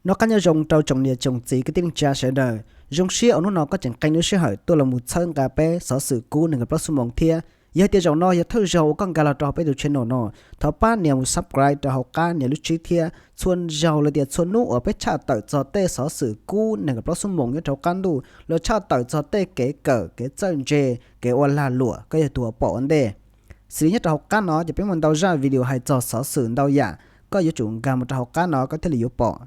Noj qab nyob zoo rau tsoom niam tsoom txiv kwv tij neej tsa sawv daws. Zoo siab uas hnub no koj tseem qee lub sij hawm tuaj los mus txhawb nqa peb xov xwm kub nees nkaum plaub xuab moos thiab. Yog hais tias zaum no yog thawj zaug uas koj nkag los rau hauv peb tus channel no, thov pab nias mus subscribe rau hauv qab nias lub tswb thiab. Txhua zaug los tias txhua hnub uas peb tshaj tawm txog tej xov xwm kub nees nkaum plaub xuab moos nyob rau hauv qab ntuj, los tshaj tawm txog tej kev kawm, kev txawj ntse, kev ua lag luam, koj yog tus uas pom ua ntej. Xws li nyob rau hauv qab no ces peb muaj ntau zaj video hais txog xov xwm ntau yam, koj yuav tsum nkag mus rau hauv qab no koj thiaj li yuav pom.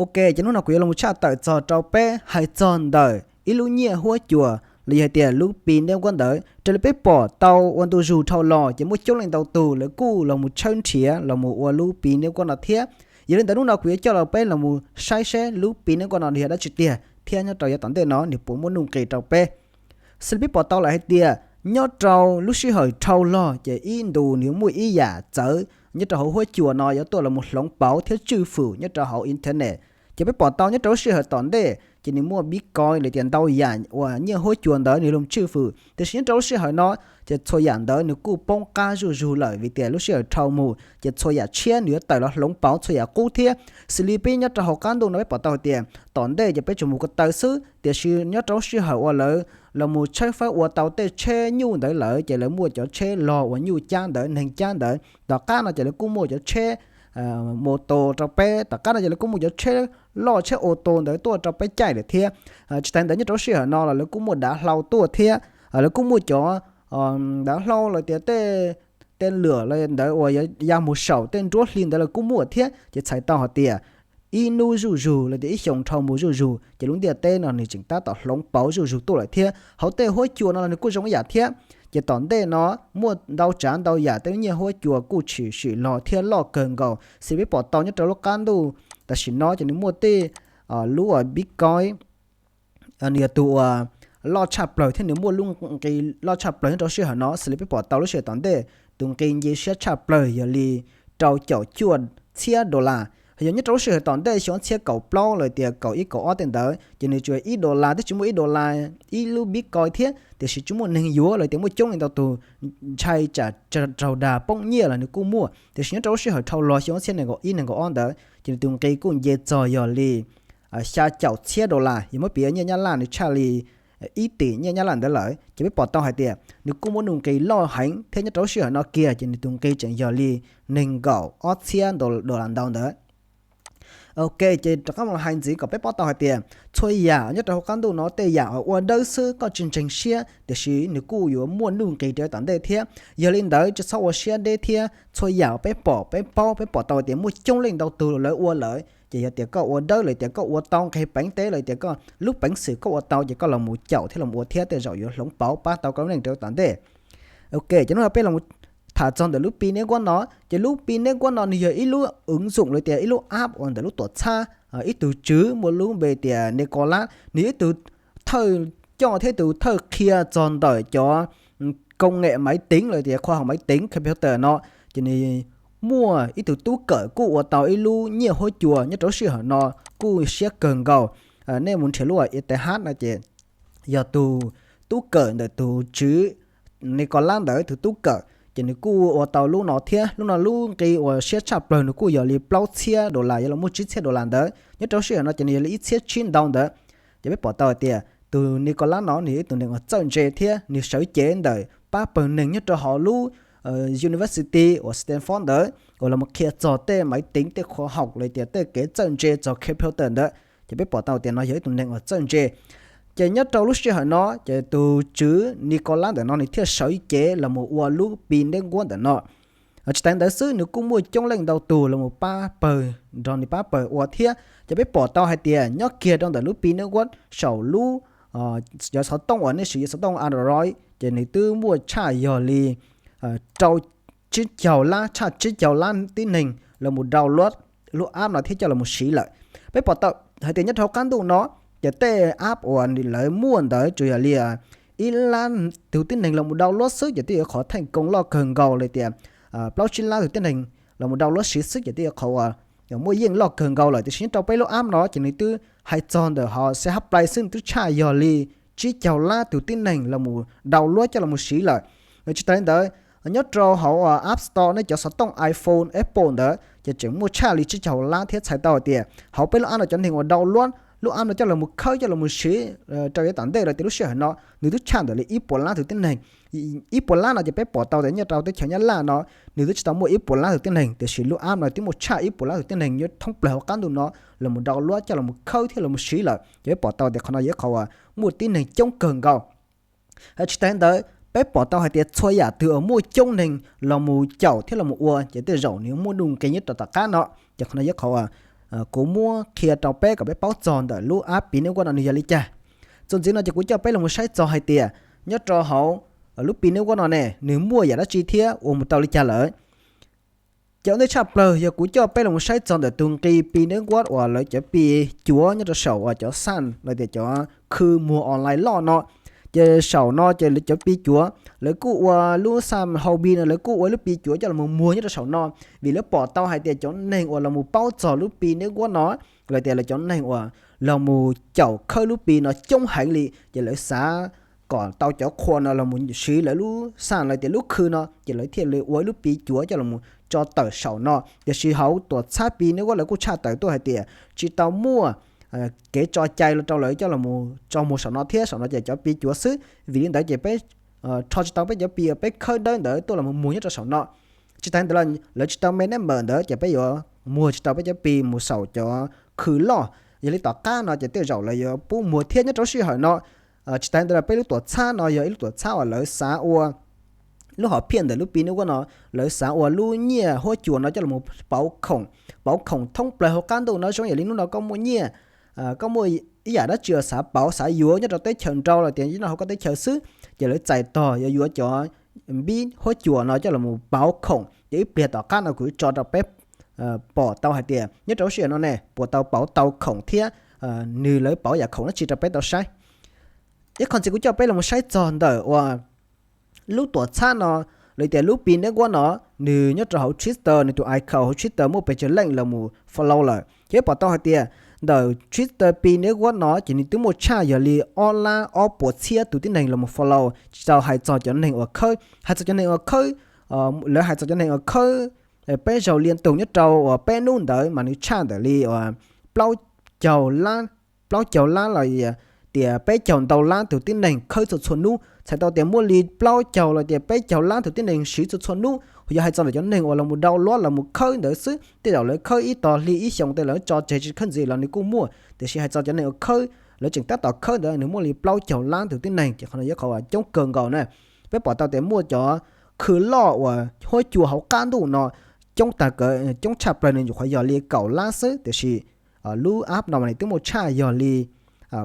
Ok, ces hnub no kuv yuav los tshaj tawm txog rau peb hais txog ntawm ib lub nyiaj huab cua, los yog hais tias lub pi neb nkuab ntawd. Raws li peb pom tau ua ntu zus dhau los ces muaj coob leej ntau tus lawv kuj los mus tshawb nrhiav los mus ua lub pi neb nkuab no thiab. Yog li ntawd hnub no kuv yuav coj los peb los mus saib seb lub pi neb nkuab no nws yog dab tsi tiag thiab nyob rau yav tom ntej no nws puas muaj nuj nqis rau peb. Xws li peb pom tau lawm hais tias nyob rau lub sij hawm dhau los ces ib ntus nws yuav muaj ib yam txawv nyob rau hauv huab cua no yuav tuaj los mus hloov pauv thiab tswj fwm nyob rau hauv internet. Ces peb pom tau nyob rau lub sij hawm tom ntej ces nws muaj Bitcoin los tias ntau yam uas nyiaj huab cua ntawd nws los tswj fwm, tiam sis nyob rau lub sij hawm no ces txhua yam ntawd nws kuj poob qab zuj zus lawm vim tias lub sij hawm dhau mus ces txhua yam tshiab nws yuav tawm los hloov pauv txhua yam qub thiab. Xws li peb nyob rau hauv qab ntuj no peb pom tau hais tias tom ntej ces peb tsuas mus ko taw xwb, tiam sis nyob rau lub sij hawm uas lawv los mus tshawb fawb ua tau tej tsheb nyuj ntawd lawm ces lawv muaj cov tsheb log uas nyuj cab ntawd, neeg cab ntawd. Tom qab no ces lawv kuj muaj cov tsheb mô tô rau peb, tom qab no ces lawv kuj muaj cov tsheb loj, tsheb ô tô ntawd tuaj rau peb caij lawm thiab. Tsis tas ntawd nyob rau lub sij hawm no los lawv kuj muaj dav hlau tuaj thiab, lawv kuj muaj cov dav hlau los tias tej, tej lwm los ntawd uas ya mus saum tej nruab hli ntawd los kuj muaj thiab. Ces txhais tau hais tias ib hnub zuj zus los tias ib xyoo dhau mus zuj zus ces lub ntiaj teb no nws tseem tab tom hloov pauv zuj zus tuaj lawm thiab. Hauv tej huab cua no los nws kuj zoo ib yam thiab. Ces tom ntej no muaj ntau tsav ntau yam tej lub nyiaj huab cua kuj tshwm sim los thiab loj kawg nkaus. Xws li peb pom tau nyob rau lub qab ntuj tam sim no ces nws muaj tej lub uas Bitcoin nws yog tus uas loj tshaj plaws thiab nws muaj lub nqi loj tshaj plaws nyob rau lub sij hawm no. Xws li peb pom tau lub sij hawm tom ntej tus nqi nce siab tshaj plaws yog li rau caum cuaj txhiab dollar. Yog nyob rau lub sij hawm tom ntej xyoo ob txhiab kaum plaub los tias kaum ib kaum ob tej ntawd ces nws tsuas ib dollar thiab tsis muaj ib dollar ib lub Bitcoin thiab, tiam sis tsis muaj neeg yuav los tias muaj coob leej ntau tus ntshai tsam raug dag poob nyiaj los nws kuj muaj. Tiam sis nyob rau lub sij hawm dhau los xyoo ob txhiab nees nkaum ib nees nkaum ob ntawd ces nws tus nqi kuj nce txog yog li xya caum txhiab dollar, yog muab piv nyiaj Nyab Laj nws tshaj li ib tim nyiaj Nyab Laj ntawd lawm. Ces peb pom tau hais tias nws kuj muaj nuj nqi loj heev thiab nyob rau lub sij hawm no kiag ces nws tus nqi tseem yog li nees nkaum ob txhiab dollar ntau ntawd. Ok, ces rov qab mus hais ntxiv kom peb paub tau hais tias txhua yam nyob rau hauv qab ntuj no tej yam uas ua dawb xwb koj tsis ntseeg siab tiam sis nws kuj yuav muaj nuj nqis rau tom ntej thiab. Yog li ntawd tsis txhob ua siab deb thiab, txhua yam uas peb pom peb paub peb pom tau hais tias muaj coob leej ntau tus lawv ua lawm ces yog tias koj ua dawb los tias koj ua tau nqe peev teb los tias koj lub peev xwm koj ua tau ces koj los mus caum thiab los ua thiab tej zaum yuav hloov pauv pab tau koj lub neej rau tom ntej. Ok, ces hnub no peb los tham txog ntawm lub pi neb nkuab no. Ces lub pi neb nkuab no nws yog ib lub ứng dụng los tias ib lub app uas ntawm lub tuam txhab ib tug tswv muaj lub npe tias Nicholas, nws yog ib tug thawj coj thiab ib tug thawj qhia txog ntawm cov công nghệ máy tính los tias khoa học máy tính computer no. Ces nws muaj ib tug tub kawm kuj ua tau ib lub nyiaj huab cua nyob rau lub sij hawm no kuj siab kawg nkaus. Nej mus nrhiav lub uas ith no ces yog tus tub kawm ntawm tus tswv Nicholas ntawd tus tub kawm ces nws kuj ua tau lub no thiab. Lub no lub nqi uas siab tshaj plaws nws kuj yog li plaub txhiab dollar yuav los muaj tsib txhiab dollar ntawd, nyob rau lub sij hawm no ces nws yog li ib txhiab tsib ntau ntawd. Ces peb pom tau hais tias tus Nicholas no nws yog ib tug neeg uas txawj ntse thiab nws sawv cev ntawm pab pawg neeg nyob rau hauv lub university uas Stanford ntawd uas los qhia txog tej máy tính, tej khoa học los tias tej kev txawj ntse txog computer ntawd. Ces peb pom tau tias no yog ib tug neeg uas txawj ntse. Ces nyob rau lub sij hawm no ces tus tswv Nicholas ntawm no nws thiaj sawv cev los mus ua lub pi neb nkuab ntawm no. Tsis tas ntawd xwb nws kuj muaj coob leej ntau tus los mus pab pawg, nrog nws pab pawg ua thiab. Ces peb pom tau hais tias nyob kiag rau ntawm lub pi neb nkuab saum lub, cov xov tooj uas nej siv xov tooj Android ces nws twb muaj tshaj yog li rau tsib caug lab, tshaj tsib caug lab tib neeg los mus download lub app no thiab coj los mus siv lawm. Peb pom tau hais tias nyob rau hauv qab ntuj no ces tej app uas lawv muaj ntawd tsuas yog li ib lab tus tib neeg los mus download xwb ces twb yog qhov theej koo loj kawg nkaus li tias plaub tsib lab tus tib neeg los mus download siv xwb ces twb yog qhov uas muaj yeej loj kawg nkaus lawm. Tiam sis nyob rau peb lub app no ces nws twb hais txog ntawm hauv xeev hab plai xwb nws twb tshaj yog li tsib caug lab tus tib neeg los mus download coj los mus siv lawm. Tsis tas li ntawd nyob rau hauv App Store nej cov xov tooj iPhone, Apple ntawd ces tseem muaj tshaj li tsib caug lab thiab. Txhais tau hais tias hauv peb lub app no cov neeg uas download lub app no coj los mus khawb coj los mus siv rau yav tom ntej los tias lub sij hawm no nws twb tshaj ntawm li ib puas lab tus tib neeg. Ib puas lab no ces peb pom tau tias nyob rau teb chaws Nyab Laj no nws twb tsis tau muaj ib puas lab tus tib neeg, tiam sis lub app no twb muaj tshaj ib puas lab tus tib neeg nyob thoob plaws hauv qab ntuj no los mus download coj los mus khawb thiab los mus siv lawm. Ces peb pom tau tias qhov no yog qhov uas muaj tib neeg coob kawg nkaus. Tsis tas li ntawd peb pom tau hais tias txhua yam twg uas muaj coob neeg los mus caum thiab los mus ua ces tej zaum nws muaj nuj nqis nyob rau tom qab no. Ces qhov no yog qhov kuv muab qhia rau peb kom peb paub txog ntawm lub app Pi Network no nws yog li cas. Txuas ntxiv no ces kuv coj peb los mus saib txog hais tias nyob rau hauv lub Pi Network no ne nws muaj yam dab tsi thiab ua mus tau li cas lawm. Ces ua ntej tshaj plaws yog kuv coj peb los mus saib txog ntawm tus nqi Pi Network uas lawv cov Pi cuav nyob rau saum uas cov xaj los tias cov khw muag online loj no. Ces saum no ces cov Pi cuav lawv kuj ua lub xaj hau Pi no lawv kuj ua lub Pi cuav coj los mus muag nyob rau saum no, vim lawv pom tau hais tias cov neeg uas los mus paub txog lub Pi Network no los tias lawv cov neeg uas los mus caum khawb lub Pi no coob heev li ces lawv xav kom tau cov qhua no los mus siv lawv lub xaj los tias lub khw no ces lawv thiaj li ua ib lub Pi cuav coj los mus tso tawm saum no. Tiam sis hauv tuam txhab Pi Network lawv kuj tshaj tawm tuaj hais tias tsis tau muaj kev tso cai los rau lawv coj los mus tso muag saum no thiab, saum no ces cov Pi cuav xwb. Vim li ntawd ces peb rho tsis tau peb cov Pi uas peb khawb dawb ntawd tuaj los mus muag nyob rau saum no. Tsis tas li ntawd los lawv tsis tau mainnet ntawd ces peb yuav muag tsis tau peb cov Pi mus saum cov khw loj. Yog li tom qab no ces tej zaum lawv yuav pub muag thiab nyob rau lub sij hawm no. Tsis tas li ntawd los peb lub tuam txhab no yog ib lub tuam txhab uas lawv xav ua lub hom phiaj ntawm lub Pi Network no, lawv xav ua lub nyiaj huab cua no coj los pauv khoom, pauv khoom thoob plaws hauv qab ntuj no zoo yam li hnub no koj muaj nyiaj, koj muaj ib yam dab tsi uas xav pauv xav yuav nyob rau teb chaws nrau los tias nyob rau hauv koj teb chaws xwb, ces lawv txais tos yuav yuav cov npib huab cua no coj los pauv khoom. Ces ib pliag tom qab no kuv tso rau peb pom tau hais tias nyob rau lub sij hawm no ne puas tau pauv tau khoom thiab nws lawv pauv yam khoom dab tsi rau peb tau saib. Ib qho ntxiv kuv coj peb los saib txog ntawm uas lub tuam txhab no, los tias lub Pi Network no, nws nyob rau hauv Twitter, nws tus icon hauv Twitter muaj pes tsawg leej los mus follow lawm. Ces peb pom tau hais tias ntawm Twitter Pi Network no ces nws twb muaj tshaj yog li ob lab ob puas txhiab tus tib neeg los mus follow, tsis tau hais txog cov neeg uas khawb. Hais txog cov neeg uas khawb, lawv hais txog cov neeg uas khawb peb zaug li ntawd nyob rau uas peb hnub ntawd mas nws tshaj ntawm li uas plaub caug lab, plaub caug lab los tias peb caug ntau lab tus tib neeg khawb txhua txhua hnub. Txhais tau tias muaj li plaub caug los tias peb caug lab tus tib neeg siv txhua txhua hnub. Yog hais txog ntawm cov neeg uas los mus download los mus khawb ntawd xwb, tej zaum lawv khawb ib tog hli ib xyoos tej lawv tso tseg tsis khawb ntxiv los nws kuj muaj, tiam sis hais txog cov neeg uas khawb, lawv tseem tab tom khawb ntawd nws muaj li plaub caug lab tus tib neeg, ces qhov no yog qhov uas coob kawg nkaus na. Peb pom tau tias muaj cov khw loj uas huab cua hauv qab ntuj no coob tag, coob tshaj plaws nws nyuam qhuav yog li kaum lab xwb, tiam sis lub app no mas nws twb muaj tshaj yog li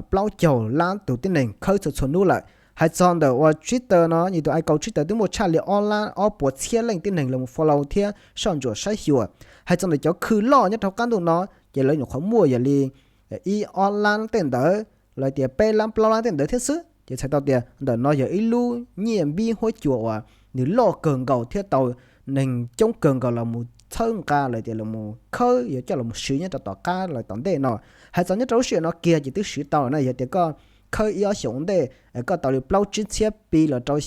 plaub caug lab tus tib neeg khawb txhua txhua hnub lawm. Hais txog ntawm uas Twitter no, nws tus icon Twitter twb muaj tshaj li ob lab ob puas txhiab leej tib neeg los mus follow thiab soj ntsuam saib xyuas. Hais txog ntawm cov khw loj nyob rau hauv qab ntuj no, ces lawv nyuam qhuav muaj yog li ib ob lab tej ntawd, los tias peb lab plaub lab tej ntawd thiab xwb. Ces txhais tau tias ntawm no yog ib lub nyiaj npib huab cua uas nws loj kawg nkaus thiab tau neeg coob kawg nkaus los mus txhawb nqa los tias los mus khawb yuav coj los siv nyob rau tom qab los tom ntej no. Hais txog nyob rau lub sij hawm no kiag ces twb siv tau lawm na, yog tias koj khawb ib ob xyoos ntej, koj tau li plaub tsib txhiab Pi los rau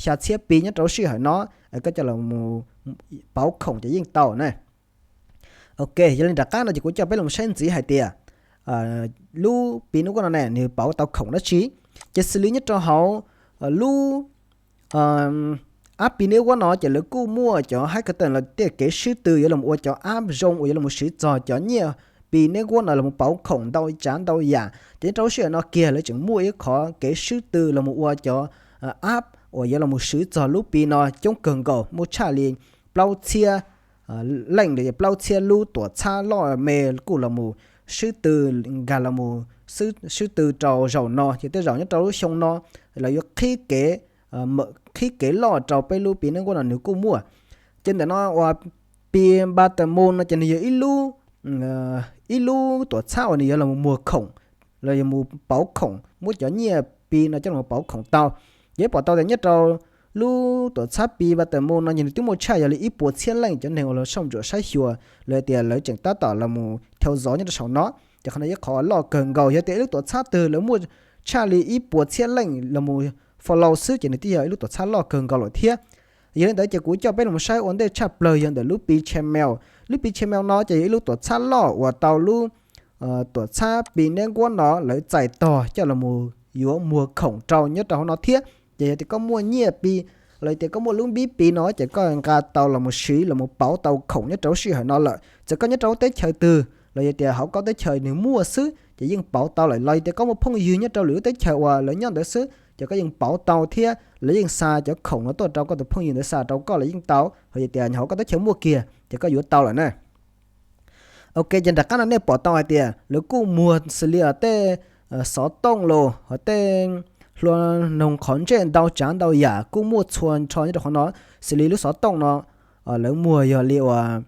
xya txhiab Pi nyob rau lub sij hawm no, koj coj los pauv khoom ces yeej tau na. Ok, yog li nram qab no ces kuv coj peb los saib ntxiv hais tias lub Pi Network no ne nws pauv tau khoom dab tsi. Ces xws li nyob rau hauv lub app Pi Network no ces lawv kuj muaj cov hacker los tej kev swb tw yuav los ua cov app zoo uas yuav los siv txog cov nyiaj Pi Network no los pauv khoom ntau tsav ntau yam. Ces nyob rau lub sij hawm no kiag lawv tseem muaj ib qhov kev swb tw los ua cov app uas yuav los siv txog lub Pi no coob kawg nkaus, muaj tshaj li plaub txhiab leej los yog plaub txhiab lub tuam txhab loj me kuj los mus swb tw, nkag los mus swb tw rau zaum no, ces tej zaum nyob rau lub xyoo no lawv yuav qhib kev, qhib kev loj rau peb lub Pi Network no nws kuj muaj. Ces ntawm no uas Pi Battermoon no ces nws yog ib lub, ib lub tuam txhab uas nws yuav los muag khoom, los yuav mus pauv khoom muab cov nyiaj Pi no coj los pauv khoom tau. Ces pom tau tias nyob rau lub tuam txhab Pi Battermoon no ces nws twb muaj tshaj yog li ib puas txhiab leej cov neeg uas los soj ntsuam saib xyuas los tias lawv tseem tab tom los mus thau zov nyob rau saum no. Ces qhov no yog qhov loj kawg nkaus, yog tias ib lub tuam txhab twg lawv muaj tshaj li ib puas txhiab leej los mus follow xwb ces nws twb yog ib lub tuam txhab loj kawg nkaus lawm thiab. Yog li ntawd ces kuv coj peb los saib ua ntej tshaj plaws yog ntawm lub Pi Chainmail. Lub Pi Chainmail no ces yog ib lub tuam txhab loj uas tau lub tuam txhab Pi Network no lawv txais tog coj los yuav muag khoom rau nyob rau hauv no thiab. Ces yog tias koj muaj nyiaj Pi los tias koj muaj lub npib Pi no ces koj nqa tau los mus siv los mus pauv tau khoom nyob rau lub sij hawm no lawm. Txawm koj nyob rau lub teb chaws twg los yog tias hauv koj teb chaws nws muaj xwb ces yeej pauv tau lawm. Los yog tias koj muaj phooj ywg nyob rau lwm lub teb chaws uas lawv nyob ntawd xwb ces koj yeej pauv tau thiab lawv yeej xa cov khoom no tuaj rau koj tus phooj ywg ntawd xa rau koj los yeej tau, ho yog tias hauv koj teb chaws muaj kiag ces koj yuav tau lawm na. Ok, ces nram qab no nej pom tau hais tias lawv kuj muag xws li tej xov tooj los ho tej hlua noog qhov ntsej ntau tsav ntau yam kuj muaj txhua nrho nyob rau qhov no. Xws li lub xov tooj no lawv muag yog li uas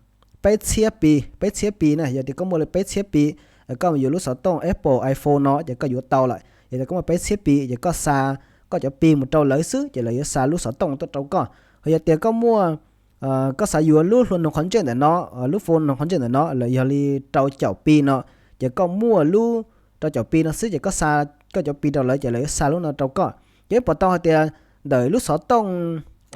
peb txhiab Pi, peb txhiab Pi na. Yog tias koj muaj li peb txhiab Pi, koj yuav lub xov tooj Apple iPhone no ces koj yuav tau lawm. Yog tias koj muaj peb txhiab Pi ces koj xa koj cov Pi mus rau lawv xwb ces lawv yuav xa lub xov tooj tuaj rau koj. Ho yog tias koj muaj, koj xav yuav lub hlua noog qhov ntsej ntawm no, lub phone noog qhov ntsej ntawm no los yog li rau caum Pi no, ces koj muaj lub rau caum Pi no xwb ces koj xa koj cov Pi rau lawv ces lawv yuav xa lub no rau koj. Ces peb pom tau hais tias ntawm lub xov tooj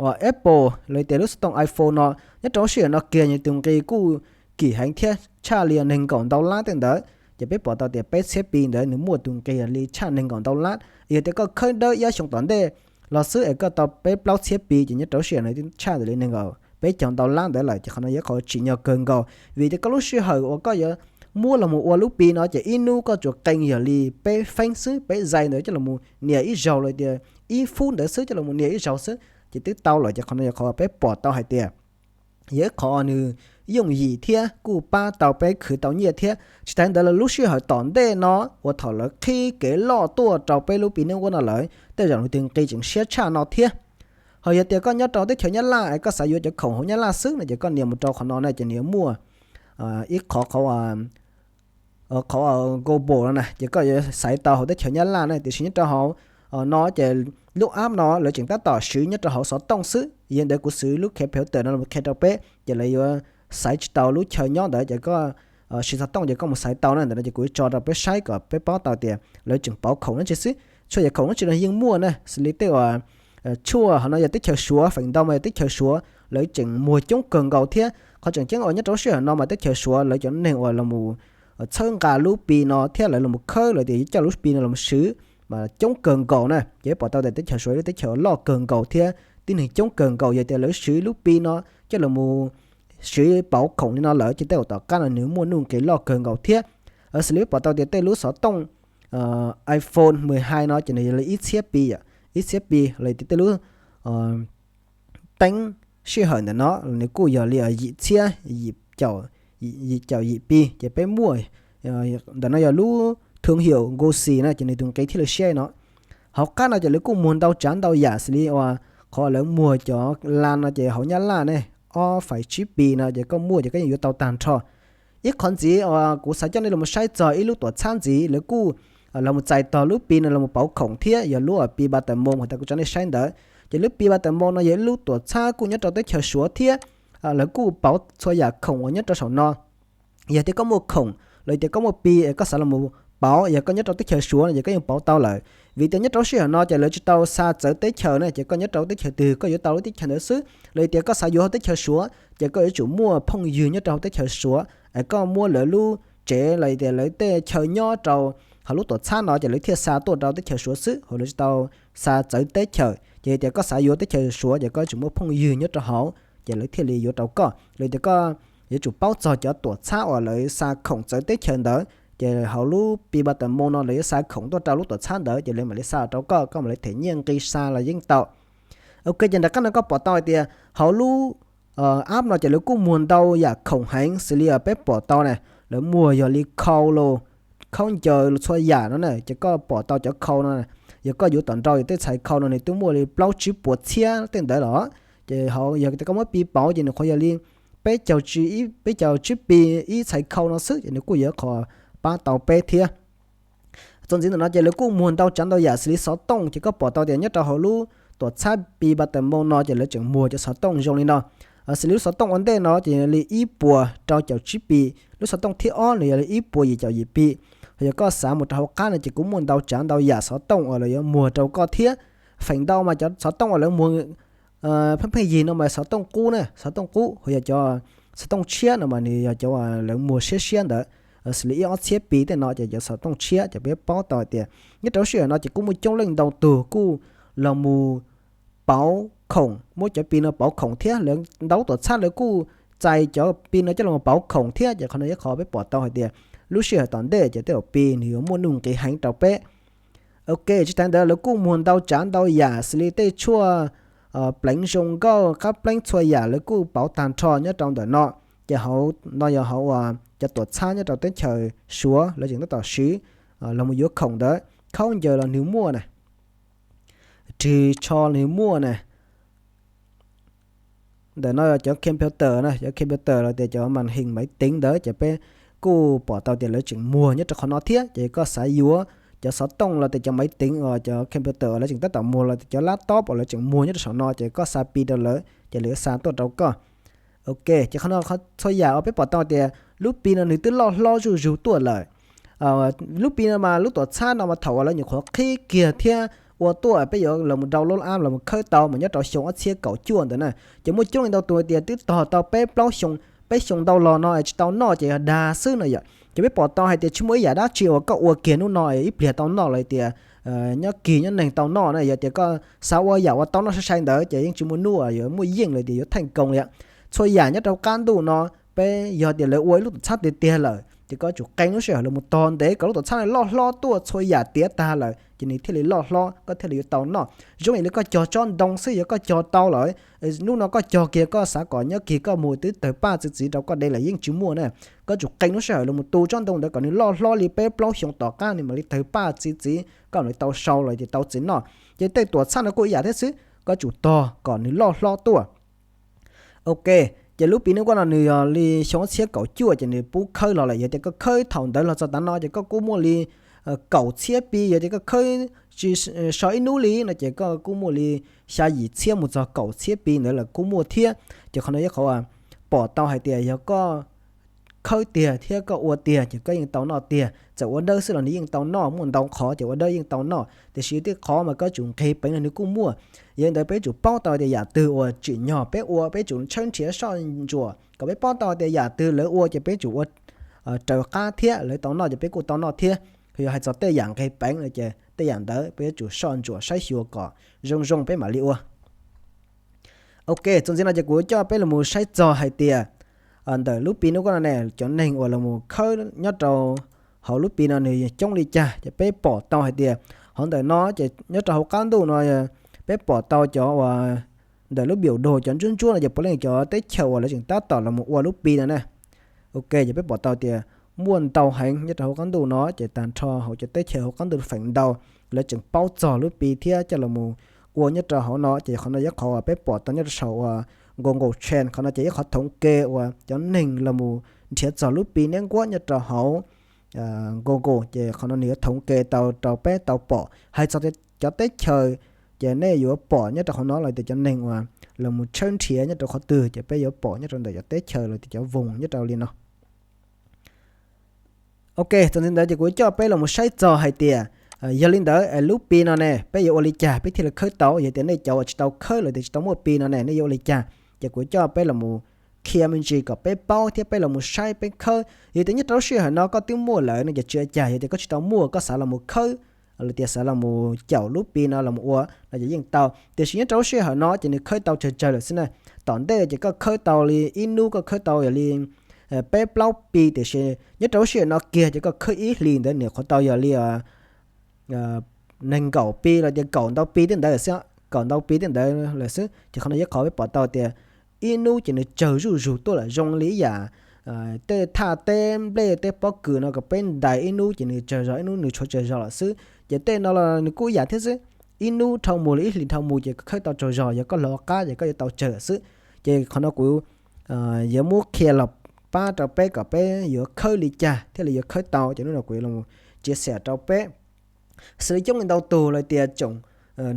uas Apple los tias lub xov tooj iPhone no nyob rau lub sij hawm no kiag nws tus nqi kuj kim heev thiab tshaj li nees nkaum ntau lab tej ntawd. Ces peb pom tau tias peb txhiab Pi ntawd nws muaj tus nqi li tshaj nees nkaum ntau lab. Yog tias koj khawb dawb ib ob xyoo tom ntej los xwb es koj tau peb plaub txhiab Pi ces nyob rau lub sij hawm no tshaj ntawm li nees nkaum peb caug ntau lab ntawd lawm ces qhov no yog qhov tsim nyog kawg nkaus. Vim tias koj lub sij hawm uas koj yuav muab los mus ua lub Pi no ces ib hnub koj tsuas qee yog li peb feeb xwb, peb zais ntawd coj los mus nias ib zaug los tias ib fub ntawd xwb coj los mus nias ib zaug xwb ces twb tau lawm. Ces qhov no yog qhov peb pom tau hais tias yog ib qhov nws yooj yim thiab kuj pab tau peb khwv tau nyiaj thiab. Tsis tas ntawd los lub sij hawm tom ntej no uas thaum lawv qhib kev loj tuaj rau peb lub Pi Network no lawm tej zaum nws tus nqi tseem siab tshaj no thiab. Ho yog tias koj nyob rau teb chaws Nyab Laj es koj xav yuav cov khoom hauv Nyab Laj xwb no ces koj nias mus rau qhov no na ces nws yuav muaj ib qhov, qhov qhov Google no na ces koj yuav xaiv tau hauv teb chaws Nyab Laj na. Tiam sis nyob rau hauv no ces lub app no lawv tseem tab tom siv nyob rau hauv xov tooj xwb. Yog ntawd kuv xaiv lub computer no los qhia rau peb ces lawv yuav xaiv tsis tau lub chaw nyob ntawd ces koj siv xov tooj ces koj mus xaiv tau na. Ntawm no ces kuv tso rau peb saib kom peb paub tau tias lawv tseem pauv khoom dab tsi xwb. Tshuaj yam khoom dab tsi no yeej muaj na, xws li tej uas tshuaj hauv no yog teb chaws Suav, feem ntau mas yog teb chaws Suav lawv tseem muag coob kawg nkaus thiab. Qhov tseem ceeb uas nyob rau lub sij hawm no mas teb chaws Suav lawv cov neeg uas los mus txhawb nqa lub Pi no thiab lawv los mus khawb los tias yuav coj lub Pi no los mus siv mas coob kawg nkaus na. Ces peb pom tau tias teb chaws Suav yog lub teb chaws loj kawg nkaus thiab tib neeg coob kawg nkaus. Yog tias lawv siv lub Pi no coj los mus siv pauv khoom li no lawm ces tej zaum tom qab no nws muaj nuj nqis loj kawg nkaus thiab. Xws li peb pom tau tias tej lub xov tooj iPhone mười hai no ces nws yog li ib txhiab Pi, ib txhiab Pi los tias tej lub teeb sij hawm ntawm no nws kuj yog li yim txhiab yim caum yim Pi. Ces peb muaj ntawm no yog lub thương hiệu Galaxy na ces nws tus nqi thiaj li siab no. Hauv qab no ces lawv kuj muag ntau tsav ntau yam xws li uas qhov lawv muag cov lan no ces hauv Nyab Laj ne, ob phẩy chín Pi no ces koj muaj ces koj yeej yuav tau tag nrho. Ib qhov ntxiv uas kuv xav coj nej los saib txog ib lub tuam txhab ntxiv lawv kuj los mus txais tog lub Pi no los mus pauv khoom thiab yog lub Pi Ba Tag Moos uas kuv tso nej saib ntawd. Ces lub Pi Ba Tag Moos no yog ib lub tuam txhab kuj nyob rau teb chaws Suav thiab lawv kuj pauv txhua yam khoom uas nyob rau saum no. Yog tias koj muaj khoom los tias koj muaj Pi es koj xav los mus pauv, yog koj nyob rau teb chaws Suav no ces koj yeej pauv tau lawm. Vim tias nyob rau lub sij hawm no ces lawv tsis tau xa txawv teb chaws na, ces koj nyob rau teb chaws twg koj yuav tau lub teb chaws ntawd xwb. Los tias koj xav yuav hauv teb chaws Suav ces koj yuav tsum muaj phooj ywg nyob rau hauv teb chaws Suav es koj muab lawv lub tsev los tias lawv tej chaw nyob rau hauv lub tuam txhab no ces lawv thiaj xa tuaj rau teb chaws Suav xwb, ho lawv tsis tau xa txawv teb chaws. Ces tias koj xav yuav teb chaws Suav ces koj tsum muaj phooj ywg nyob rau hauv ces lawv thiaj li yuav rau koj. Los tias koj yuav tsum paub txog cov tuam txhab uas lawv xa khoom txawv teb chaws ntawd, ces hauv lub Pi Ba Tag Moos no lawv yuav xa khoom tuaj rau lub tuam txhab ntawd ces lawv mam li xa rau koj, koj mam li them nyiaj nqi xa los yeej tau. Ok, ces nram qab no koj pom tau hais tias hauv lub app no ces lawv kuj muag ntau yam khoom heev xws li peb pom tau na, lawv muag yog li khau los khaub ncaws los txhua yam no na, ces koj pom tau cov khau no, yog koj yuav tom nrau yog tej txhais khau no nws twb muaj li plaub tsib puas txhiab tej ntawd los. Ces hauv yog tias koj muab Pi pauv ces nws qhuav yog li peb caug tsib Pi ib txhais khau no xwb ces nws kuj yog qhov pab tau peb thiab. Txuas ntxiv ntawm no ces lawv kuj muag ntau tsav ntau yam xws li xov tooj, ces koj pom tau tias nyob rau hauv lub tuam txhab Pi Ba Tag Moos no ces lawv tseem muag cov xov tooj zoo li no. Xws li lub xov tooj ua ntej no ces li ib puas rau caum tsib Pi, lub xov tooj thib ob nws yog li ib puas yim caum yim Pi. Ho yog koj xav mus rau hauv qab no ces kuj muaj ntau tsav ntau yam xov tooj uas lawv yuav muag rau koj thiab. Feem ntau mas cov xov tooj uas lawv muag Pheej pheej yig no mas xov tooj qub na, xov tooj qub, ho yog cov xov tooj tshiab no mas nws yog cov lawv muag siab siab ntawd, xws li ib ob txhiab Pi tej no ces cov xov tooj tshiab ces peb paub tau hais tias nyob rau lub sij hawm no ces kuj muaj coob leej ntau tug kuj los mus pauv khoom, muab cov Pi no pauv khoom thiab lawv ntau lub tuam txhab lawv kuj txais cov Pi no coj los pauv khoom thiab ces qhov no yog qhov peb pom tau hais tias lub sij hawm tom ntej ces tej zaum Pi nws yuav muaj nuj nqis heev rau peb. Ok, tsis tas ntawd lawv kuj muag ntau tsav ntau yam xws li tej tshuaj pleev zoo nkauj, qab pleev txhua yam lawv kuj pauv tag nrho nyob rau ntawm no. Ces hauv no yog hauv uas cov tuam txhab nyob rau teb chaws Suav lawv tseem tab tom siv los mus yuav khoom ntawd, khaub ncaws los nws muaj na, ris tsho los nws muaj na. Ntawm no cov computer na, cov computer los tias cov màn hình máy tính ntawd ces peb kuj pom tau tias lawv tseem muag nyob rau qhov no thiab. Ces koj xav yuav cov xov tooj los tias cov máy tính uas cov computer lawv tseem tab tom muag los tias cov laptop uas lawv tseem muag nyob rau saum no ces koj xa Pi rau lawv ces lawv xa tuaj rau koj. Ok, ces qhov no txhua yam uas peb pom tau tias lub Pi no nws twb loj hlob zuj zus tuaj lawm. Lub Pi no mas lub tuam txhab no mas thaum uas lawv nyuam qhuav qhib kiag thiab ua tuaj peb yuav los mus download app los mus khawb tau mas nyob rau xyoo ob txhiab kaum cuaj ntawd na, ces muaj coob leej ntau tus tias twb tog tau peb plaub xyoo, peb xyoo ntau los no tsis tau noj ces yog dag xwb no yom. Ces peb pom tau hais tias tsis muaj ib yam dab tsi uas koj ua kiag hnub no ib pliag tau noj los tias nyob kis nyob neeg tau noj na. Yog tias koj xav ua yam uas tau noj sai sai ntawd ces yeej tsis muaj hnub yuav muaj yeej los tias yuav theej koos li. Txhua yam nyob rau hauv qab ntuj no peb yog tias lawv ua ib lub tuam txhab tiag tiag lawm ces koj tsum qee lub sij hawm los mus tos ntev kom lub tuam txhab no loj hlob tuaj txhua yam tiav tag lawm ces nws thiaj li loj hlob koj thiaj li yuav tau noj. Zoo ib yam li koj cog tsob ntoo xwb, yog koj cog tau lawm, hnub no koj cog kiag koj xav kom nyob kis koj mus twb tawg paj txi txiv rau koj de lawm yeej tsis muaj na. Koj tsum qee lub sij hawm los mus tu tsob ntoo ntawd kom nws loj hlob li peb plaub xyoo tom qab nws mam li tawg paj txi txiv koj mam li tau sau los ces tau txiv noj. Ces tej tuam txhab no kuj ib yam thiab xwb, koj tsum tog kom nws loj hlob tuaj. Ok, ces lub Pi Network no nws yog li xyoo ob txhiab kaum cuaj ces nws pub khawb los lawm. Yog tias koj khawb thaum ntawd los txog tav no ces koj kuj muaj li kaum txhiab Pi. Yog tias koj khawb tsis so ib hnub li no ces koj kuj muaj li xya yim txhiab mus txog kaum txhiab Pi ntawd lawm kuj muaj thiab. Ces qhov no yog qhov pom tau hais tias yog koj khawb tiag thiab koj ua tiag ces koj yeej tau noj tiag. Txawm ua dawb xwb los nws yeej tau noj, muaj ntau qhov ces ua dawb yeej tau noj, tiam sis tej qhov mas koj tsum nqis peev los nws kuj muaj. Yog li ntawd peb tsum paub tau tias yam twg uas tsim nyog peb ua peb tsum tshawb nrhiav soj ntsuam kom peb paub tau tias yam twg lawv ua ces peb tsum ua raws qab thiab lawv tau noj ces peb kuj tau noj thiab. Yog hais txog tej yam nqis peev no ces tej yam ntawd peb yuav tsum soj ntsuam saib xyuas kom zoo zoo peb mam li ua. Ok, txuas ntxiv no ces kuv coj peb los mus saib txog hais tias ntawm lub Pi Network no ne cov neeg uas los mus khawb nyob rau hauv lub Pi no nws coob li cas ces peb pom tau hais tias hauv ntawm no ces nyob rau hauv qab ntuj no peb pom tau cov uas ntawm lub biểu đồ cov ntsuab ntsuab no ces puav leej cov teb chaws uas lawv tseem tab tom los mus ua lub Pi no na. Ok, ces peb pom tau tias muaj ntau heev nyob rau hauv qab ntuj no ces tag nrho hauv cov teb chaws hauv qab ntuj feem ntau lawv tseem paub txog lub Pi thiab coj los mus ua nyob rau hauv no. Ces qhov no yog qhov uas peb pom tau nyob rau saum uas Google Trend, qhov no ces yog qhov thoob ke uas cov neeg los mus nrhiav txog lub Pi Network nyob rau hauv Google ces qhov no nws yuav thoob ke tau rau peb tau pom hais txog cov teb chaws. Ces nej yuav pom nyob rau qhov no los tias cov neeg uas los mus tshawb nrhiav nyob rau qhov twg ces peb yuav pom nyob rau ntawm cov teb chaws los tias cov voos nyob rau li no. Ok, txuas ntxiv ntawd ces kuv coj peb los mus saib txog hais tias yog li ntawd lub Pi no ne peb yuav ua li cas peb thiaj li khawb tau? Yog tias nej cov uas tsis tau khawb los tias tsis tau muaj Pi no ne nej yuav ua li cas? Ces kuv coj peb los mus qhia me ntsis kom peb paub thiab peb los mus saib peb khawb. Yog tias nyob rau lub sij hawm no koj twb muaj lawm no ces tsis ua cas, yog tias koj tsis tau muaj koj xav los mus khawb los tias xav los mus caum lub Pi no los ua no ces yeej tau. Tiam sis nyob rau lub sij hawm no ces nws khawb tau tsawg tsawg lawm xwb na. Tom ntej ces koj khawb tau li ib hnub koj khawb tau yog li peb plaub Pi, tiam sis nyob rau lub sij hawm no kiag ces koj khawb ib hlis ntawd nws qhuav tau yog li nees nkaum Pi los tias kaum ntau Pi tej ntawd xwb, kaum ntau Pi tej ntawd lawm xwb. Ces qhov no yog qhov peb pom tau tias ib hnub ces nws tsawg zuj zus tuaj lawm, zoo li ib yam tej thaj teb nplej tej pob kws no kom peb ntais ib hnub ces nws tsawg zog, ib hnub nws tshuav tsawg zog lawm xwb. Ces tej no los nws kuj ib yam thiab xwb, ib hnub dhau mus los ib hlis dhau mus ces khawb tau tsaug zog, yog koj hloov qab ces koj yuav tau tsawg xwb. Ces qhov no kuv yuav muab qhia los pab rau peb kom peb yuav khawb li cas thiaj li yuav khawb tau, ces hnub no kuv yuav los tsia xam rau peb. Xws li coob leej ntau tus lawv tias tsoom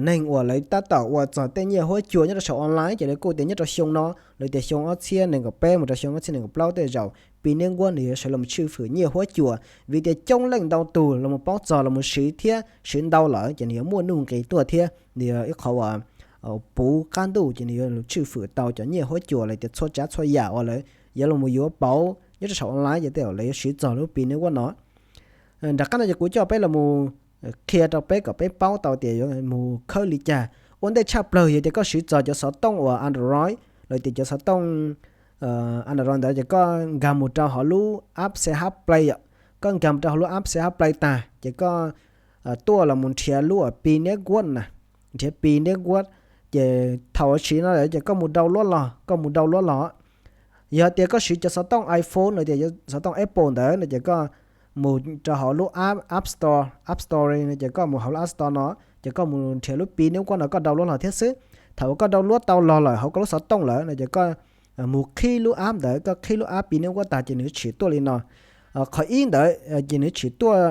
neeg uas lawv tab tom ua txog tej nyiaj huab cua nyob rau saum online ces lawv kuj tias nyob rau xyoo no, lawv tias xyoo ob txhiab nees nkaum peb mus rau xyoo ob txhiab nees nkaum plaub tej zaum Pi Network nws yuav sawv los tshwj fwm nyiaj huab cua, vim tias coob leej ntau tus los paub txog los siv thiab siv ntau lawm ces nws yuav muaj nuj nqis tuaj thiab nws yog ib qhov uas puv qab ntuj ces nws yuav tswj fwm tau cov nyiaj huab cua los tias txhua tsav txhua yam uas lawv yuav los yuav pauv nyob rau saum online ces tej zaum lawv yuav siv txog lub pi network no. Nram qab no ces kuv coj peb los qhia rau peb kom peb paub tau tias yuav mus khawb li cas. Ua ntej tshaj plaws yog tias koj siv txog cov xov tooj uas Android los tias cov xov tooj Android ntawd ces koj nkag mus rau hauv lub app C H Play yom. Koj nkag mus rau hauv lub app C H Play tag ces koj tuaj los mus nrhiav lub pi network na, nrhiav pi network. Ces thaum siv no lawm ces koj mus download los, koj mus download los. Yog tias koj siv cov xov tooj iPhone los tias xov tooj Apple ntawd no ces koj mus rau hauv lub app, App Store, App Store no ces koj mus hauv lub App Store no ces koj mus nrhiav lub pi network no koj download los thiab xwb. Thaum koj download tau los lawm hauv koj lub xov tooj lawm no ces koj mus qhib lub app ntawd, koj qhib lub app pi network tag ces nws tshwm tuaj li no. Qhov ib ntawd ces nws tshwm tuaj,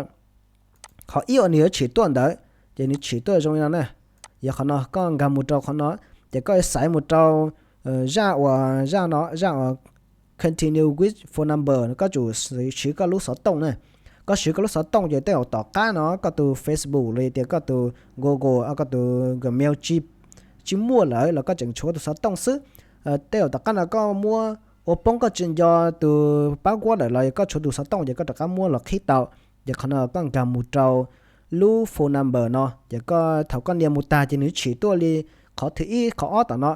qhov ib uas nws yuav tshwm tuaj ntawd ces nws tshwm tuaj zoo li no na. Yog qhov no koj nkag mus rau qhov no ces koj xaiv mus rau zaj uas, zaj no, zaj uas continue with phone number, koj tsum siv koj lub xov tooj na. Koj siv koj lub xov tooj ces tej zaum tom qab no koj tus Facebook los tias koj tus Google, koj tus Gmail tsis muaj lawm los koj tseem tshuav tus xov tooj xwb. Tej zaum tom qab no koj muab ua poob koj tsis nco tus password lawm los koj tshuav tus xov tooj ces koj rov qab muab los qhib tau. Ces qhov no koj nkag mus rau lub phone number no ces koj, thaum koj nias mus tag ces nws tshwm tuaj li qhov thib ib qhov ob tom no.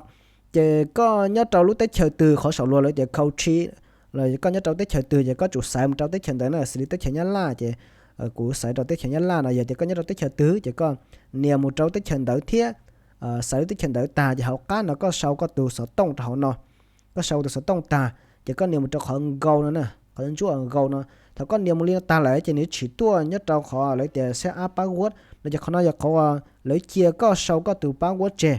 Ces koj nyob rau lub teb chaws twg, qhov saum luag lawv tias country, los koj nyob rau teb chaws twg ces koj tsum xaiv mus rau teb chaws ntawd na. Xws li teb chaws Nyab Laj ces kuv xaiv rau teb chaws Nyab Laj no. Yog tias koj nyob rau teb chaws twg ces koj nias mus rau teb chaws ntawd thiab. Xaiv lub teb chaws ntawd tag ces hauv qab no koj sau koj tus xov tooj rau hauv no. Koj sau tus xov tooj tag ces koj nias mus rau qhov nkaus no na, qhov ntsuab nkaus no. Thaum koj nias mus li no tag lawm ces nws tshwm tuaj nyob rau qhov lawv tias set up password no ces qhov no yog qhov lawv cia koj sau koj tus password tseg.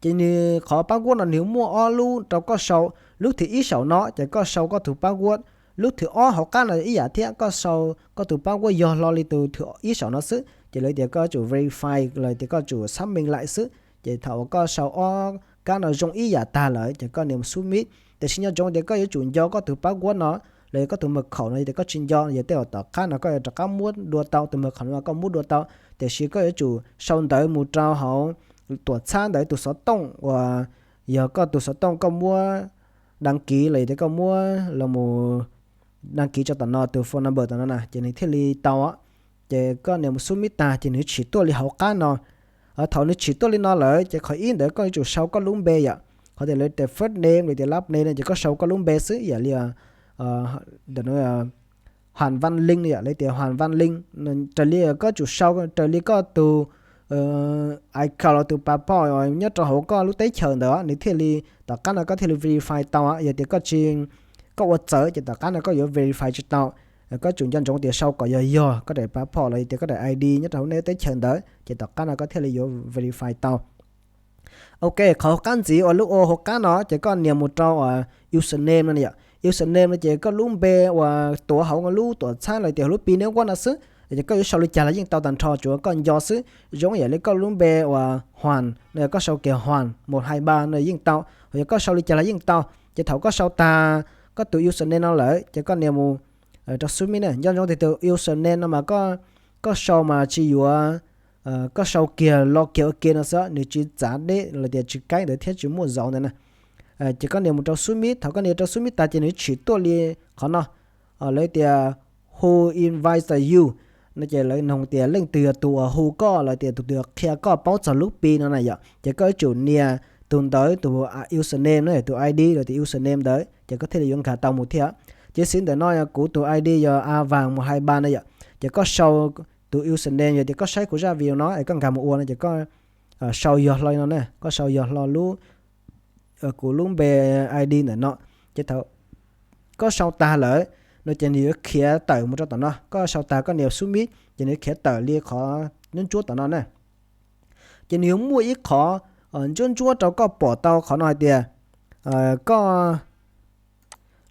Ces nws qhov password no nws muaj ob lub rau koj sau. Lub thib ib saum no ces koj sau koj tus password. Lub thib ob hauv qab no ib yam thiab, koj sau koj tus password yog lo li tus thib ib saum no xwb. Ces lawv tias koj tsum verify los tias koj tsum xác minh lại xwb. Ces thaum uas koj sau ob kab no zoo ib yam tag lawm ces koj nias mus submit. Tiam sis nco ntsoov tias koj yuav tsum nco koj tus password no los yog koj tus mật khẩu no, yog tias koj tsis nco yog tej zaum tom qab no koj yuav rov qab muab dua tau, tus mật khẩu no koj muab dua tau. Tiam sis koj yuav tsum sau ntawv mus rau hauv tuam txhab ntawv tus xov tooj uas yog koj tus xov tooj koj muab đăng ký los yog tias koj muab los mus đăng ký rau tom no tus phone number tom no na ces nws thiaj li tau. Ces koj nias mus submit tag ces nws tshwm tuaj li hauv qab no. Thaum nws tshwm tuaj li no lawm ces qhov ib ntawd koj yuav tsum sau koj lub npe yom. Qhov tias lawv tias first name los tias last name no ces koj sau koj lub npe xwb, ib yam li Hoàng Văn Linh no yom, lawv tias Hoàng Văn Linh. Raws li koj tsum sau raws li koj tus iCloud los tus passport nyob rau hauv koj lub teb chaws ntawd nws thiaj li, tom qab no koj thiaj li verify tau. Yog tias koj tsis, koj ua txawv ces tom qab no koj yuav verify tsis tau. Koj tsum nco ntsoov tias sau kom yog yog koj daim passport los yog tias koj daim I D nyob rau hauv nej teb chaws ntawd ces tom qab no koj thiaj li yuav verify tau. Ok, qhov hauv qab ntxiv uas lub ua hauv qab no ces koj nias mus rau username no yom. Username no ces koj lub npe uas tuav hauv lub tuam txhab los tias hauv lub pi network no xwb. Ces koj yuav sau li cas los yeej tau tag nrho, tsuav koj nco xwb. Zoo yam li koj lub npe uas Hoàng no, koj sau kiag Hoàng một hai ba no yeej tau, yog koj sau li cas los yeej tau. Ces thaum koj sau tag koj tus username no lawm ces koj nias mus rau submit na. Nco ntsoov tias tus username no mas koj sau mas tsis yuav, koj sau kiag lo kiag ua ke no xwb, nws tsis txav deb los tias tsis kaib ntawd thiab tsis muaj zauv ntawd na. Ces koj nias mus rau submit, thaum koj nias rau submit tag ces nws tshwm tuaj li qhov no, lawv tias who invited you no ces lawv nug tias leej twg yog tus uas hu koj los tias tus twg qhia koj paub txog lub pi no na yom. Ces koj yuav tsum nias tus ntawd tus username no, tus I D los tias username ntawd ces koj thiaj li yuav nkag tau mus thiab. Ces xws ntawm no kuv tus I D yog A Vàng một hai ba no yom. Ces koj sau tus username, yog tias koj saib kuv zaj video no es koj nkag mus ua no ces koj sau yog hlo no na, koj sau yog hlo lub, kuv lub npe I D ntawm no. Ces thaum koj sau tag lawm no ces nws yuav khiav tawm mus rau tom no, koj sau tag koj nias submit ces nws yuav khiav tawm li qhov ntsuab ntsuab tom no na. Ces nws yuav muaj ib qhov ntsuab ntsuab rau koj pom tau qhov no hais tias koj,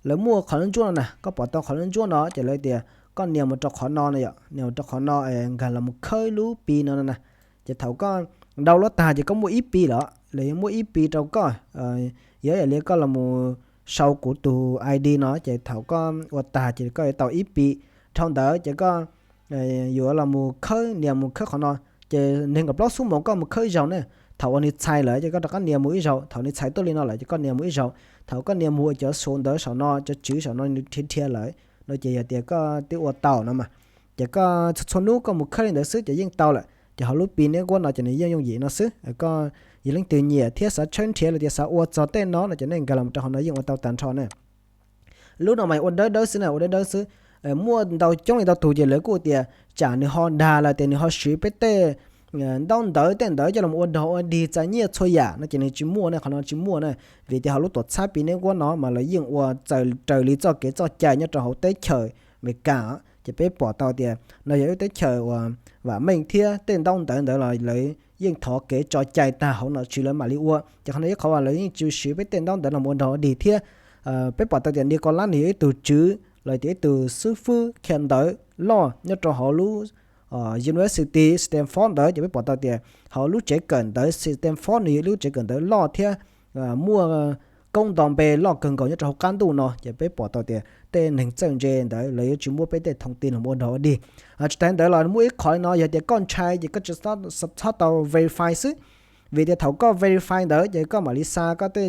lawv muaj qhov ntsuab ntsuab no na, koj pom tau qhov ntsuab ntsuab no ces lawv tias koj nias mus rau qhov no na yom, nias mus rau qhov no es nkag los mus khawb lub pi no no na. Ces thaum koj download tag ces koj muaj ib pi lawm, lawv yuav muaj ib pi rau koj. Yog yam li koj los mus sau kuv tus I D no ces thaum koj ua tag ces koj yuav tau ib pi. Dhau ntawd ces koj yuav los mus khawb, nias mus khawb qhov no. Ces nees nkaum plaub xuab moos koj mus khawb ib zaug na. thaum uas nws txhais lawm ces koj rov qab nias mus ib zaug, thaum nws txhais tuaj li no lawm ces koj nias mus ib zaug, thaum koj nias mus ua cov suav ntawv saum no, cov tswv saum no nws nrhiav nrhiav lawm no ces yog tias koj twb ua tau no mas, ces koj txhua txhua hnub koj mus khawb li ntawd xwb ces yeej tau lawm. Ces hauv lub pi network no ces nws yeej yooj yim no xwb. Koj yog leej twg nyiam thiab xav tshawb nrhiav los tias xav ua txog tej no no ces nej nkag los rau hauv no yeej ua tau tag nrho na. Lub no mas ua dawb dawb xwb na, ua dawb dawb xwb. Muaj ntau coob li ntau tus ces lawv kuj tias tsam nws ho dag los tias nws ho siv peb tej ntaub ntawv tej ntawd coj los ua dog ua dig txais nyiaj txhua yam no ces nws tsis muaj na, qhov no tsis muaj na. Vim tias hauv lub tuam txhab pi network no mas lawv yeej ua txawm raws li txoj kev txoj cai nyob rau hauv teb chaws Amelikas, ces peb pom tau tias no yog ib teb chaws uas vam meej thiab tej ntaub ntawv ntawd los lawv yeej thov kev tso cai tag hauv nom tswv lawv mam li ua. Ces qhov no ib qhov uas lawv yeej tsis siv peb tej ntaub ntawv los ua dog ua dig thiab. Peb pom tau tias Nikolai nws yog ib tug tswv los tias ib tug xib fwb qhia ntawv loj nyob rau hauv lub University Stanford ntawd, ces peb pom tau tias hauv lub tsev kawm ntawv Stanford nws yog ib lub tsev kawm ntawv loj thiab muaj koob nto npe loj kawg nkaus nyob rau hauv qab ntuj no, ces peb pom tau tias tej neeg txawj ntse ntawd lawv yuav tsis muab peb tej thooj tin los ua dog ua dig. Tsis tas ntawd los muaj ib qhov li no, yog tias koj ntshai ces koj tsis txhob tau verify xwb. Vim tias thaum koj verify ntawd ces koj mam li xa koj tej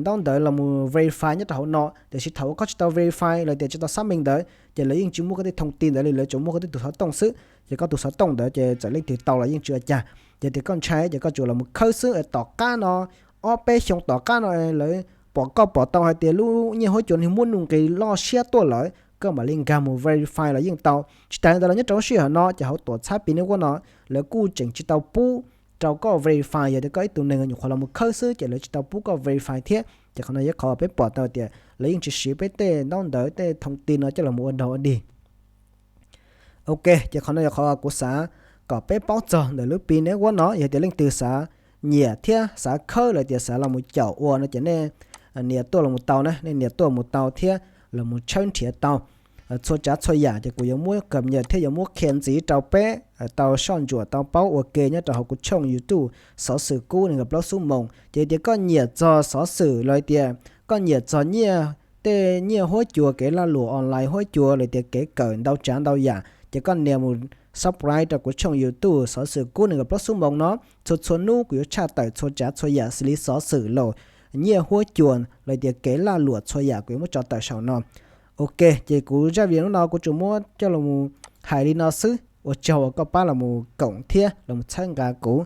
ntaub ntawv los mus verify nyob rau hauv no, tiam sis thaum uas koj tsis tau verify los tias tsis tau xác minh ntawd ces lawv yeej tsis muab koj tej thooj tin ntawd li, lawv tsuas muab koj tej tus xov tooj xwb. Ces koj tus xov tooj ntawd ces txawm leej twg tau los yeej tsis ua cas. Ces tias koj ntshai ces koj tsuas los mus khawb xwb, tom qab no ob peb xyoo tom qab no lawv pom, koj pom tau hais tias lub nyiaj huab cua nws muaj nuj nqis loj siab tuaj lawm, koj mam li nkag mus verify los yeej tau. Tsis tas ntawd los nyob rau lub sij hawm no ces hauv tuam txhab pi network no lawv kuj tseem tsis tau pub rau koj verify, yog tias koj ib tug neeg nyuam qhuav los mus khawb xwb ces lawv tsis tau pub koj verify thiab. Ces qhov no yog qhov peb pom tau tias lawv yeej tsis siv peb tej ntaub ntawv tej thooj tin no coj los ua dog ua dig. Ok, ces qhov no yog qhov kuv xav kom peb paub txog ntawm lub pi network no. Yog tias leej twg xav nyiam thiab xav khawb los tias xav los mus caum ua no ces nej nias tuaj los mus tau na, nej nias tuaj mus tau thiab los mus tshawb nrhiav tau txhua tsav txhua yam. Ces kuv yuav muab cập nhật thiab yuav muab qhia ntxiv rau peb tau soj ntsuam tau paub ua ke nyob rau hauv kuv tshooj YouTube Xov Xwm Kub nees nkaum plaub xuab moos. Ces tias koj nyiam txog xov xwm los tias koj nyiam txog nyiaj, tej nyiaj huab cua, kev lag luam online huab cua los tias kev kawm ntau tsav ntau yam, ces koj nias mus subscribe rau kuv tshooj YouTube Xov Xwm Kub nees nkaum plaub xuab moos no. Txhua txhua hnub kuv yuav tshaj tawm txhua tsav txhua yam xws li xov xwm los nyiaj huab cua los tias kev lag luam txhua yam kuv yuav muab tso tawm saum no. Ok, ces kuv zaj video hnub no kuv tsuas muab coj los mus hais li no xwb. Ua tsaug uas koj pab los mus koom thiab los mus txhawb nqa kuv.